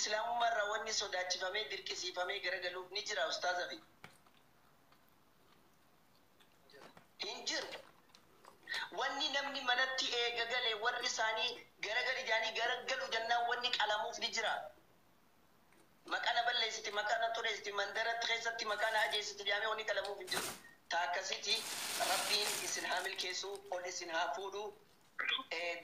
Islaamummaa irraa wanni sodaachifamee dirqisiifamee garagaluuf ni jira, ustaaza? Fi hin jiru. Wanni namni manatti eega gale warri isaanii garagali jaanii garagalu jennaan wanni qalamuuf ni jira. Maqaa na balleessiti, maqaa na xureessiti, mandaratti keessatti maqaa na ajeessiti jedhamee wanni qalamuuf hin jiru. Ta akkasiti Rabbiin isin haa milkeessu, ol isin haa fuudhu,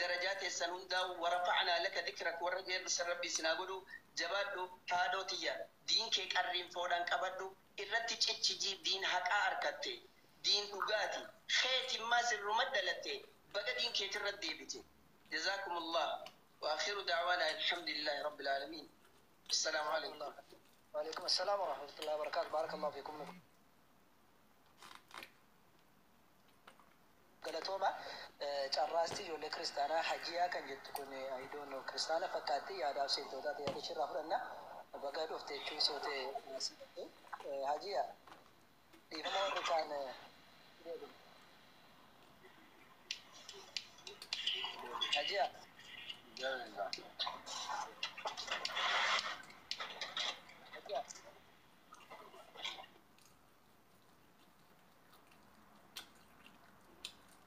darajaa teessan hundaa ورفعنا لك ذكرك warra jedhu san Rabbi isin haa godhu. Jabaadhu, haadhoo tiyya, diin kee qarriin foodhaan qabadhu, irratti cichijii. Diin haqaa harkatte, diin dhugaati keetimmaa sirruma dalatte, baga diin keetirra deebite. جزاكم الله واخر دعوانا الحمد لله رب العالمين. السلام عليكم. وعليكم السلام ورحمة الله وبركاته. بارك الله فيكم. Galatooma. Carraasti ijoollee kiristaanaa Hajiyaa kan jettu kun, I don't know, kiristaana fakkaatti, yaadaaf seentootaati, yaada ishirraa fudhanna. Baga dhufte jechuun soote Hajiyaa, dhiifama warri kaan. Hajiyaa. Hajiyaa.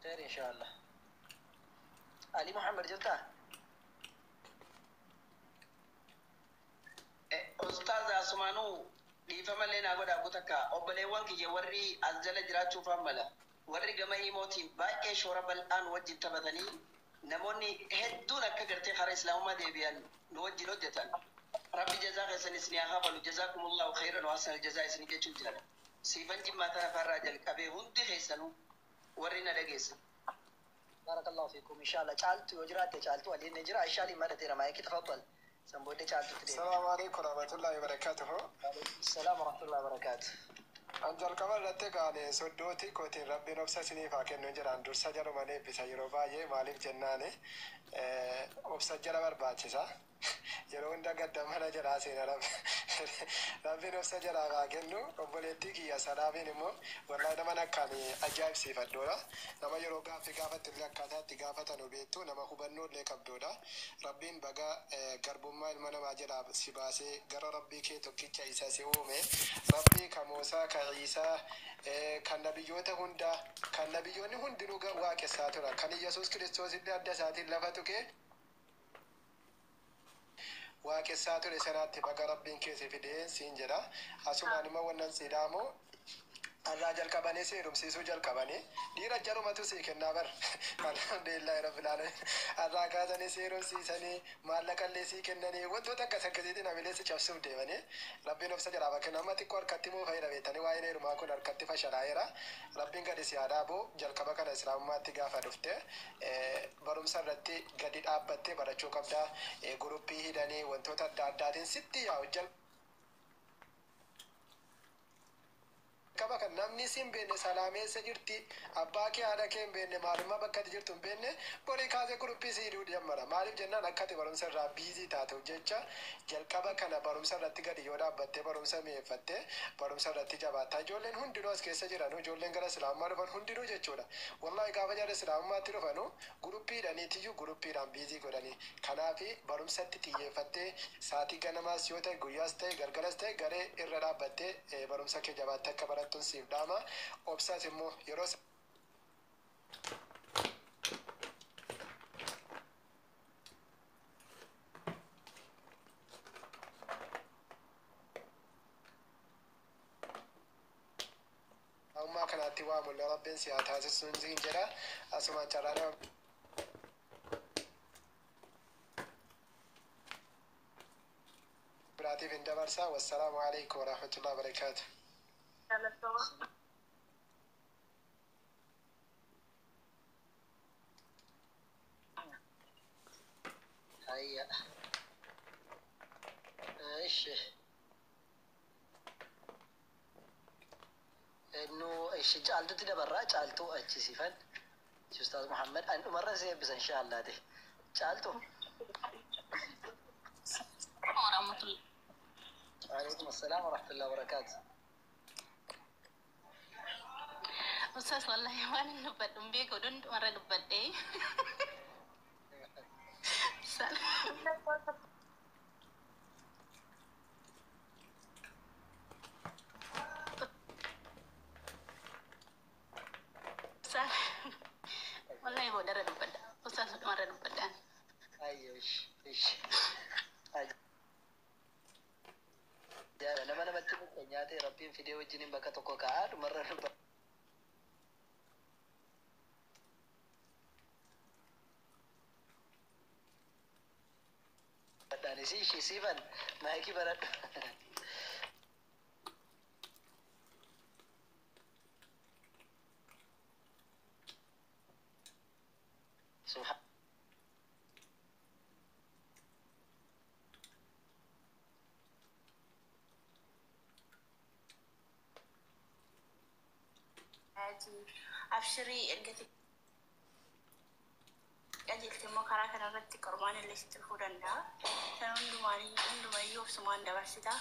خير ان شاء الله. علي محمد، jirtaa? Ustaaz, asumaanuu dhiifamallee naa godhaa takka. Obboleewwan kiyya warri as jala jiraachuufaan mala, warri gama imootiin baay'ee shoora bal'aan wajjin taphatanii namoonni hedduun akka gartee karaa islaamummaa deebi'an nu wajjin hojjetan, Rabbi jazaa keessan isin haa kafalu. جزاكم الله خيرا وأحسن الجزاء isin jechuun jira. Siifan Jimmaa tana farraa jalqabee hundi keessanuu warri na dhageessan. بارك الله فيكم. ان شاء الله caaltu yoo jiraatte, caaltu waliin ni jira. Aishaa madhateera maayikii, تفضل. San booddee caaltutti deema. السلام عليكم ورحمة الله وبركاته. السلام ورحمة الله وبركاته. An jalqaba irratti gaane soddooti kootiin Rabbiin obsa isiniif haa kennu jedhaan. Dursa jaluman eebbisa yeroo baay'ee. Maaliif jennaani, obsa jala barbaachisa. Yeroo hunda gadda mana jalaa seena. Rabbiin obsa jalaa haa kennu. Obboleettii kiyya Salaabiin immoo wallahi nama akkaan ajaa'ibsiifadhuudha. Nama yeroo gaaffii gaafattu illee akkaataa itti gaafatanu beektu, nama hubannoo illee qabdudha. Rabbiin baga garbummaa ilma namaa jalaa si baasee gara Rabbii kee tokkicha isa si uume, Rabbii ka Muusaa, ka Iisaa, kan nabiyyoota hundaa, kan nabiyyoonni hundinuu waaqessaa turan, kan Yesuus Kiristoos illee adda isaatiin lafa tuqee waaqessaa ture sanaatti baga Rabbiin keessa fidee siin jedha. Asumaan immoo wannan si dhaamu, irraa jalqabanii si heerumsiisuu jalqabanii dhiira jarumatu sii kennaa bar. الحمد لله رب العالمين. Irraa kaasanii si heerumsiisanii, maallaqa illee sii kennanii, wantoota akkas akkasiitiin hamilee si cabsuuf deemanii, Rabbiin obsa jalaa bakka nama xiqqoo harkatti moo fayyada beektanii, waa'een heerumaa kun harkatti fashalaa'eera. Rabbiin gadi si haa dhaabu. Jalqaba kana islaamummaatti gaafa dhufte barumsa irratti gadi dhaabbattee barachuu qabda. Guruppii hidhanii wantoota adda addaatiin sitti yaa'u. Jalqaba kan namni si hin beekne, salaameessa jirti, abbaa kee haadha kee hin beekne, maalummaa bakka ati jirtu hin beekne, borii kaasee guruppii si hidhuu jammara. Maaliif jennaan, akka ati barumsa irraa busy taatuuf jecha. Jalqaba kana barumsa irratti gadi yoo dhaabbattee, barumsa mi'eeffattee, barumsa irratti jabaattaa, ijoolleen hundinuu as keessa jiran, ijoolleen gara islaamummaa dhufan hundinuu jechuudha, wallahi gaafa jara islaamummaatti dhufanu guruppiidhaniitiyyuu guruppiidhaan busy godhanii. Kanaafi barumsatti xiyyeeffattee, saatii ganamaas yoo ta'e, guyyaas ta'e, galgalas ta'e, garee irra dhaabbattee barumsa kee jabaattee akka barattuun siif dhaama. Obsaas immoo yeroo ammaa kanaatti waa mul'aa Rabbiin si haa taasisuun siin jedha. Asumaan carraa nama biraatiif hin dabarsaa. والسلام عليكم ورحمة الله وبركاته. Galatooma. Hayya. Ishi. Nu ishi caaltutti dabarraa, caaltuu achi siifan. Ustaaz Muhammad an dhumarra si eebbisa inshaallah ta'e. Caaltu. ورحمة الله. وعليكم السلام ورحمة الله وبركاته. Ustaz, wallahi waan hin dubbadhu hin beeku, hundumarra dubbadhee. Rabbiin fidee wajjiniin bakka tokko kaa'aa dhumarra dubbadhaanis ishii siifan maayikii baradhu. Subhaan. Abshirii erga qajeelte immoo karaa kanarratti qormaan illee sitti dhufuu danda'a. Sana hundumayyuu obsumaan dabarsita.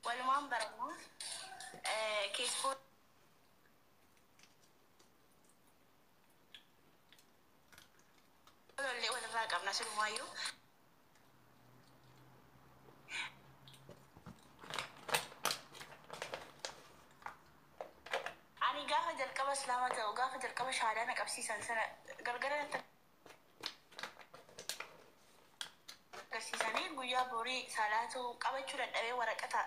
Walumaan barannaa keessoo illee walirraa qabna silumaayyuu. Ani gaafa jalqaba islaama ta'u gaafa jalqaba shahaadaa na qabsiisan sana gargara natti agarsiisanii guyyaa borii salaatuu qabachuu dadhabee waraqata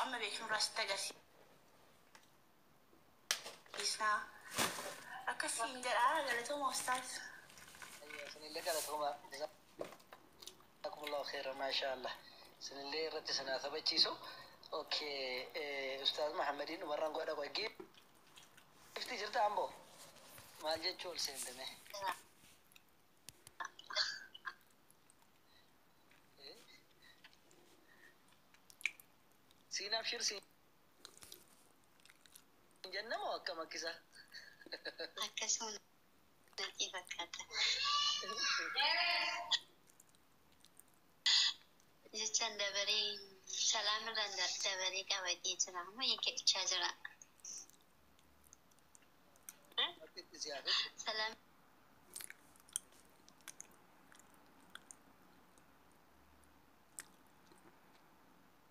amma beeknurraa sitti agarsiisnaa. Akkasiin jedha galatooma ustaas. Isinillee galatooma. Jazakumullahu khairan maasha Allah. Isinillee irratti isin haa taphachiisu. Okay, Ustaaz Muhammadiin warraan godha qoy. Gifti jirta amboo? Maal jechuu ol seentame? Siin abshir siin jennamoo akkam akkisa? Akkasuma natti fakkaata. Jechaan dabaree salaamirraan dabaree qabatee jira. Amma eeggachaa jira. Itti si hafe. Salaam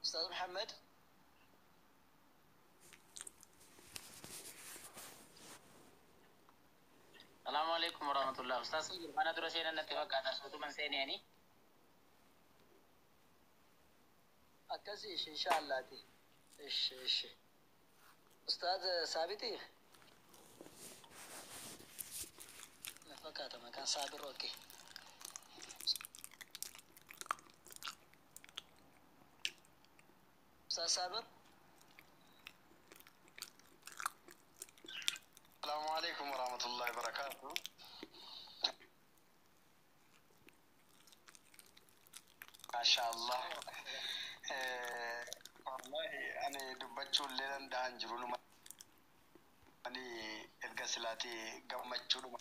Ustaaz Muhammad. Salaamu alaikum warahmatullah. Ustaaz mana dura seenan natti fakkaata. Suutuman seeneeni. Akkasii ishi insha Allaati. Ishi ishi. Ustaaz Saabiti. Na fakkaata maqaan Saabir okay. Ustaaz Saabir. السلام عليكم ورحمة الله وبركاته. ما شاء الله. والله أنا dubbachuu illee danda'an jiru numa ani erga silaatii gammachuudhuma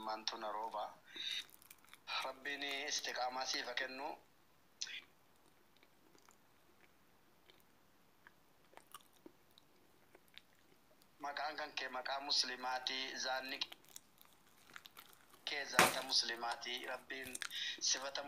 mantu na rooba. Rabbiin istiqaamaa siif haa kennu. Maqaan kan kee maqaa muslimaatii, zaanni kee zaata muslimaatii, rabbiin sifata